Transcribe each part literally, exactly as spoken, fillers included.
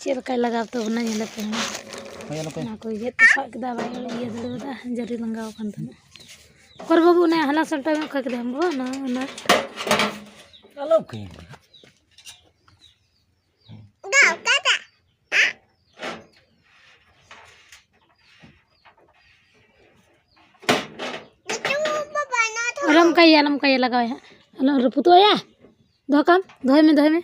ᱪᱮᱫ ᱞᱮᱠᱟᱭ ᱞᱟᱜᱟᱣ ᱛᱟᱵᱚᱱᱟ, ᱧᱮᱞᱮ ᱯᱮ ᱦᱟᱸᱜ᱾ ᱦᱳᱭ, ᱟᱞᱚ ᱯᱮ ᱚᱱᱟ ᱠᱚ ᱜᱮᱫ ᱛᱚᱯᱟᱜ ᱠᱮᱫᱟ, ᱵᱟᱭ ᱤᱭᱟᱹ ᱫᱟᱲᱮᱭᱟᱫᱟ, ᱡᱟᱹᱨᱤ ᱞᱟᱸᱜᱟᱣ ᱟᱠᱟᱱ ᱛᱟᱦᱮᱱᱟ᱾ ᱚᱠᱚᱨ ᱵᱟᱹᱵᱩ, ᱚᱱᱟ ᱦᱟᱱᱟ ᱥᱟᱞᱴᱟᱣ ᱧᱚᱜ ᱠᱷᱟᱡ ᱠᱮᱫᱟᱢ ᱵᱟᱵᱟ, ᱚᱱᱟ, ᱚᱱᱟ᱾ ᱟᱞᱚ ᱯᱮ᱾ ᱟᱞᱚᱢ ᱠᱟᱭᱟ, ᱟᱞᱚᱢ ᱠᱟᱭᱟ, ᱞᱟᱜᱟᱣᱟᱭ ᱦᱟᱸᱜ᱾ ᱟᱞᱚᱢ ᱨᱟᱹᱯᱩᱫᱚᱜ ᱟᱭᱟ᱾ ᱫᱚᱦᱚ ᱠᱟᱢ, ᱫᱚᱦᱚᱭ ᱢᱮ, ᱫᱚᱦᱚᱭ ᱢᱮ᱾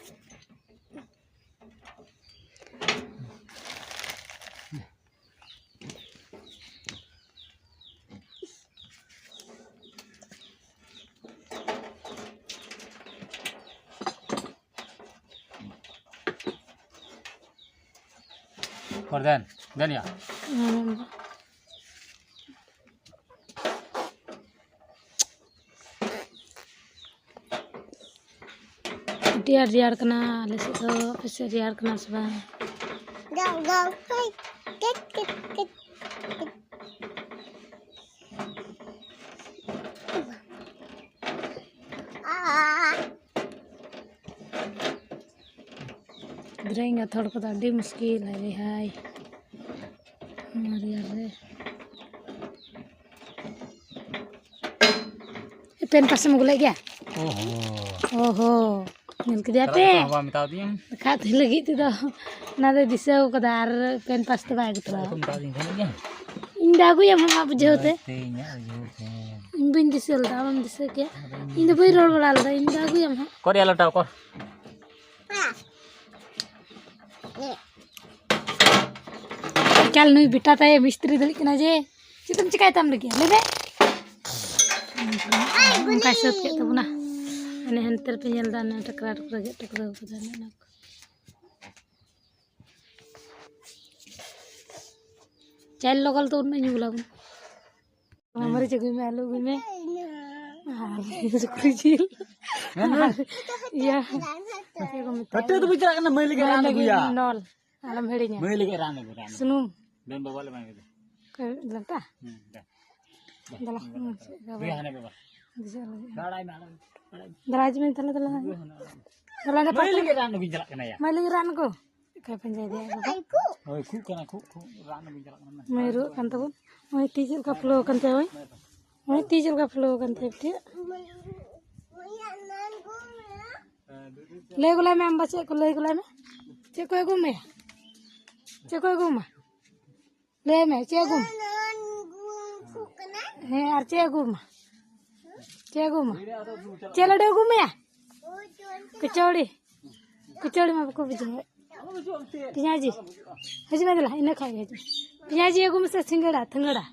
ᱠᱚᱨ ᱫᱮᱱ, ᱫᱮᱱ ᱭᱟ᱾ ᱦᱩᱸ᱾ ᱟᱹᱰᱤ ᱟᱸᱴ ᱨᱮᱭᱟᱲ ᱠᱟᱱᱟ ᱟᱞᱮ ᱥᱮᱫ ᱫᱚ᱾ ᱟᱯᱮ ᱥᱮᱫ ᱨᱮᱭᱟᱲ ᱠᱟᱱᱟ ᱥᱮ ᱵᱟᱝ? ᱜᱤᱫᱽᱨᱟᱹ ᱮᱸᱜᱟᱛ ᱦᱚᱲ ᱠᱚᱫᱚ ᱟᱹᱰᱤ ᱢᱩᱥᱠᱤᱞ, ᱦᱟᱭ ᱨᱮ ᱦᱟᱭ, ᱱᱚᱣᱟ ᱨᱮᱭᱟᱲ ᱨᱮ᱾ ᱯᱮᱱ ᱯᱟᱥᱮᱢ ᱟᱹᱜᱩ ᱞᱮᱫ ᱜᱮᱭᱟ? ᱚᱦᱚ᱾ ᱚᱦᱚ, ᱧᱮᱞ ᱠᱮᱫᱮᱭᱟ ᱪᱟᱞᱟᱜ ᱯᱮ? ᱠᱟᱛᱮ ᱦᱚᱸ ᱵᱟᱢ ᱢᱮᱛᱟᱣ ᱫᱤᱧᱟ᱾ ᱠᱷᱟᱫᱽ ᱞᱟᱹᱜᱤᱫ ᱛᱮᱫᱚ ᱚᱱᱟ ᱫᱚᱭ ᱫᱤᱥᱟᱹ ᱠᱟᱫᱟ, ᱟᱨ ᱯᱮᱱ ᱯᱟᱥ ᱫᱚ ᱵᱟᱭ ᱟᱹᱜᱩ ᱛᱚᱨᱟ ᱪᱟᱞᱟᱜ ᱠᱟᱛᱮ ᱠᱟᱫᱟ᱾ ᱢᱮᱛᱟᱣ ᱫᱤᱧ ᱛᱟᱦᱮᱱ ᱜᱮᱭᱟ᱾ ᱤᱧ ᱫᱚ ᱟᱹᱜᱩᱭᱟᱢ ᱦᱟᱸᱜ ᱟᱢᱟᱜ ᱵᱩᱡᱷᱟᱹᱣ ᱛᱮ᱾ ᱛᱮᱦᱮᱧᱟᱜ ᱵᱩᱡᱷᱟᱹᱣ ᱛᱮ᱾ ᱤᱧ ᱵᱟᱹᱧ ᱫᱤᱥᱟᱹ ᱞᱮᱫᱟ, ᱟᱢᱮᱢ ᱫᱤᱥᱟᱹ ᱠᱮᱭᱟ᱾ ᱤᱧ ᱫᱚ ᱵᱟᱹᱧ ᱨᱚᱲ ᱵᱟᱲᱟ ᱞᱮᱫᱟ, ᱤᱧ ᱫᱚ ᱟᱹᱜᱩᱭᱟᱢ ᱦᱟᱸᱜ᱾ ᱠᱚᱨᱮ ᱟᱞᱚ ᱴᱟᱣ ᱠᱚᱨ᱾ ᱮᱠᱟᱞ ᱱᱩᱭ ᱵᱮᱴᱟ ᱛᱟᱭ ᱢᱤᱥᱛᱨᱤ ᱫᱟᱲᱮᱜ ᱠᱟᱱᱟ ᱡᱮ᱾ ᱪᱮᱫ ᱮᱢ ᱪᱮᱠᱟᱭ ᱛᱟᱢ ᱞᱟᱹᱜᱤᱫ? ᱞᱟᱹᱭ ᱢᱮ᱾ ᱚᱱᱠᱟᱭ ᱥᱟᱹᱛ ᱠᱮᱫ ᱛᱟᱵᱚᱱᱟ᱾ ᱦᱟᱱᱮ ᱦᱟᱱᱛᱮ ᱨᱮᱯᱮ ᱧᱮᱞ ᱮᱫᱟ, ᱚᱱᱟ ᱴᱟᱠᱨᱟ ᱴᱩᱠᱨᱟ ᱜᱮᱫ ᱴᱟᱠᱨᱟ ᱠᱟᱫᱟ, ᱚᱱᱮ ᱚᱱᱟ ᱠᱚ᱾ ᱪᱟᱭ ᱞᱚᱜᱚᱞ ᱫᱚ ᱩᱱᱟᱹᱜ ᱧᱩ ᱞᱟᱵᱚᱱ᱾ ᱢᱟᱹᱨᱤᱪ ᱟᱹᱜᱩᱭ ᱢᱮ, ᱟᱹᱞᱩ ᱟᱹᱜᱩᱭ ᱢᱮ᱾ ᱟᱨ ᱥᱩᱠᱨᱤ ᱡᱤᱞ᱾ ᱢᱮᱱ ᱢᱮ᱾ ᱟᱨ ᱤᱭᱟᱹ, ᱪᱮᱫ ᱠᱚ ᱢᱮᱛᱟᱜᱼᱟ? ᱦᱟᱹᱴᱭᱟᱹ ᱫᱚ ᱵᱩᱡᱽ ᱪᱟᱞᱟᱜ ᱠᱟᱱᱟ, ᱢᱟᱹᱭ ᱞᱟᱹᱜᱤᱫ ᱢᱟᱹᱭ ᱨᱟᱱ ᱞᱟᱹᱜᱤᱫ ᱟᱹᱜᱩᱭᱟ᱾ ᱱᱚᱞ, ᱟᱞᱚᱢ ᱦᱤᱲᱤᱧᱟ᱾ ᱢᱟᱹᱭ ᱞᱟᱹᱜᱤᱫ ᱨᱟᱱ ᱟᱹᱜᱩ, ᱨᱟᱱ ᱟᱹᱜᱩ᱾ ᱥᱩᱱᱩᱢ᱾ ᱵᱮᱱ ᱵᱟᱵᱟ ᱞᱮ ᱵᱟᱝ ᱟᱹᱜᱩ᱾ ᱚᱠᱚᱭ ᱞᱮᱱᱛᱟ? ᱦᱩᱸ, ᱫᱮ᱾ ᱫᱮᱞᱟ, ᱫᱮᱞᱟ, ᱦᱩᱸ, ᱫᱮᱞᱟ᱾ ᱪᱮᱫ ᱫᱮ, ᱦᱟᱱᱮ ᱵᱟᱵᱟ᱾ ᱫᱤᱥᱟᱹ ᱞᱟᱹᱜᱤᱫ᱾ ᱫᱮᱞᱟ, ᱟᱲᱟᱜ ᱢᱮ, ᱟᱲᱟᱜ ᱢᱮ, ᱟᱲᱟᱜ ᱢᱮ᱾ ᱫᱮᱞᱟ, ᱦᱤᱡᱩᱜ ᱢᱮ, ᱛᱟᱦᱞᱮ, ᱫᱮᱞᱟ᱾ ᱫᱮ, ᱦᱟᱱᱮ ᱟᱲᱟᱜ ᱢᱮ᱾ ᱫᱮᱞᱟ, ᱫᱮᱞᱟ, ᱢᱟᱹᱭ ᱞᱟᱹᱜᱤᱫ ᱨᱟᱱ ᱟᱹᱜᱩᱧ ᱪᱟᱞᱟᱜ ᱠᱟᱱᱟ ᱭᱟ᱾ ᱢᱟᱹᱭ ᱞᱟᱹᱜᱤᱫ ᱨᱟᱱ ᱟᱹᱜᱩ᱾ ᱚᱠᱟᱭ ᱯᱟᱸᱡᱟᱭᱮᱫᱮᱭᱟ ᱟᱡ ᱵᱟᱵᱟ? ᱦᱳᱭ, ᱠᱷᱩᱜ ᱠᱟᱱᱟ, ᱠᱷᱩᱜ, ᱠᱷᱩᱜ, ᱨᱟᱱ ᱟᱹᱜᱩᱧ ᱪᱟᱞᱟᱜ ᱠᱟᱱᱟ᱾ ᱢᱟᱹᱭ ᱨᱩᱣᱟᱹᱜ ᱠᱟᱱ ᱛᱟᱵᱚᱱ᱾ ᱱᱚᱜᱼᱚᱭ ᱛᱤ ᱪᱮᱫ ᱞᱮᱠᱟ ᱯᱷᱩᱞᱟᱹᱣ ᱟᱠᱟᱱ ᱛᱟᱭᱟ, ᱢᱟᱹᱭ᱾ ᱱᱚᱜᱼᱚᱭ ᱛᱤ ᱪᱮᱫ ᱞᱮᱠᱟ ᱯᱷᱩᱞᱟᱹᱣ ᱟᱠᱟᱱ ᱛᱟᱭᱟ ᱵᱤᱴᱤᱭᱟᱜ᱾ ᱞᱟᱹᱭ ᱜᱚᱞᱟᱭ ᱢᱮ, ᱟᱢ ᱵᱟ ᱪᱮᱫ ᱠᱚ ᱞᱟᱹᱭ ᱜᱚᱞᱟᱭ ᱢᱮ? ᱪᱮᱫ ᱠᱚ ᱟᱹᱜᱩ ᱢᱮᱭᱟ? ᱪᱮᱫ ᱠᱚ ᱟᱹᱜᱩ ᱢᱟ? ᱞᱟᱹᱭ ᱢᱮ, ᱪᱮᱫ ᱟᱹᱜᱩᱢ? ᱦᱮᱸ, ᱟᱨ ᱪᱮᱫ ᱟᱹᱜᱩᱢᱟ? ᱪᱮᱫ ᱟᱹᱜᱩᱢᱟ? ᱪᱮᱫ ᱞᱟᱹᱰᱩ ᱟᱹᱜᱩ ᱢᱮᱭᱟ? ᱠᱚᱪᱚᱲᱤ᱾ ᱠᱚᱪᱚᱲᱤ ᱢᱟ ᱵᱟᱠᱚ ᱵᱩᱡᱷᱟᱹᱣᱮᱫ᱾ ᱯᱮᱸᱭᱟᱡᱤ᱾ ᱦᱤᱡᱩᱜ ᱢᱮ ᱫᱮᱞᱟ, ᱤᱱᱟᱹ ᱠᱷᱟᱡ ᱜᱮ ᱦᱤᱡᱩᱜ ᱢᱮ᱾ ᱯᱮᱸᱭᱟᱡᱤ ᱟᱹᱜᱩ ᱢᱮᱥᱮ, ᱥᱤᱸᱜᱟᱹᱲᱟ, ᱛᱷᱤᱸᱜᱟᱹᱲᱟ᱾